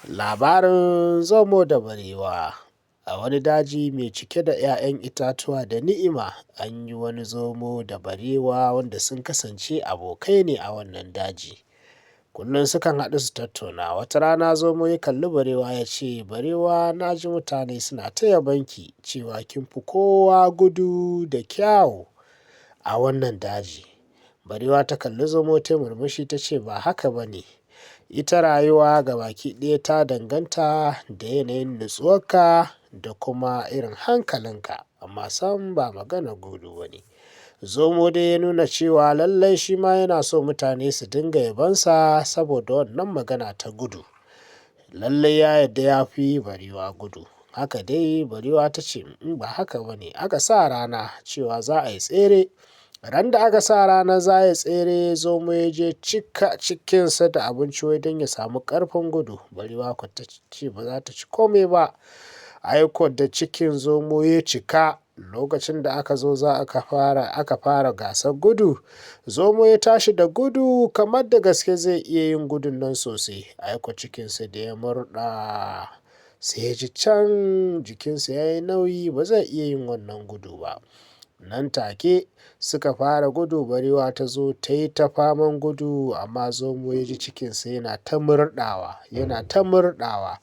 Labarin zomo da barewa. A wani daji mai cike da 'ya'yan itatuwa da ni'ima, an yi wani zomo da barewa wanda sun kasance abokai ne a wannan daji. Kullum sukan haɗu su tattauna. Wata rana zomo ya kalli barewa ya ce, "Barewa, na ji mutane suna ta yabonki cewa kin fi kowa gudu da kyau a wannan daji." Barewa ta kalli zomo ta murmushi ta ce, "Ba haka ba ne. Ita rayuwa gabaki ɗaya ta danganta da yanayin nutsuwarka da kuma irin hankalinka, amma sam ba maganar gudu ba ne." Zomo dai ya nuna cewa lallai shi ma yana so mutane su dinga yabonsa saboda wannan magana ta gudu. Lallai ya yarda ya fi barewa gudu. Haka dai barewa ta ce, "Ba haka ba ne." Aka sa rana cewa za a yi tsere. Ran da aka sa rana za a yi tsere, zomo ya je cika cikinsa da abinci wai don ya samu ƙarfin gudu. Barewa kuwa ta ce ba za ta ci kome ba. Ai ko da cikin zomo ya cika, lokacin da aka zo za aka fara gasar gudu, zomo ya tashi da gudu kamar da gaske zai iya yin gudun nan sosai. Ai ko cikinsa da ya murɗa, sai ya ji can jikinsa ya yi nauyi, ba zai iya yin wannan gudu ba. Nan take suka fara gudu, barewa ta zo ta yi ta faman gudu, amma zomo ya ji cikinsa yana ta murɗawa, yana ta murɗawa.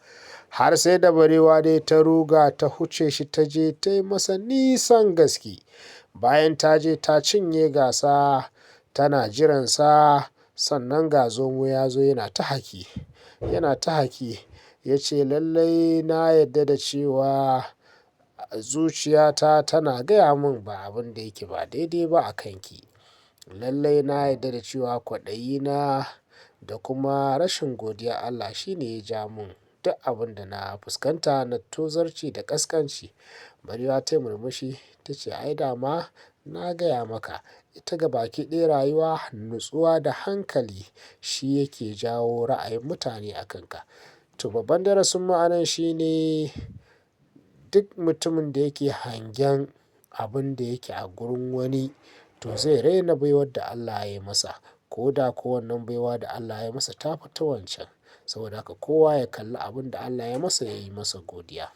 Har sai da barewa dai ta ruga ta huce shi, ta je ta yi masa nisan gaske. Bayan ta je ta cinye gasa, tana jiransa, sannan ga zomo ya zo yana ta haki, yana ta haki. Ya ce, "Lallai na yarda da cewa zuciyata tana gaya mun ba abin da yake ba daidai ba a kanki. Lallai na yarda da cewa kwaɗayina da kuma rashin godiya Allah shine ya ja mun duk abin da na fuskanta na tozarci da ƙasƙanci." Barewa ta yi murmushi ta ce, "Ai dama na gaya maka, ita gabaki ɗaya rayuwa, nutsuwa da hankali shi yake jawo ra'ayin mutane a kanka." To, babban darasin mu anan shine duk mutumin da yake hangen abin da yake a gurin wani, to zai raina baiwar da Allah ya yi masa. Ko da ko wannan baiwa da Allah ya yi masa ta fi ta wancan. Saboda haka kowa ya kalli abin da Allah ya masa, ya yi masa godiya.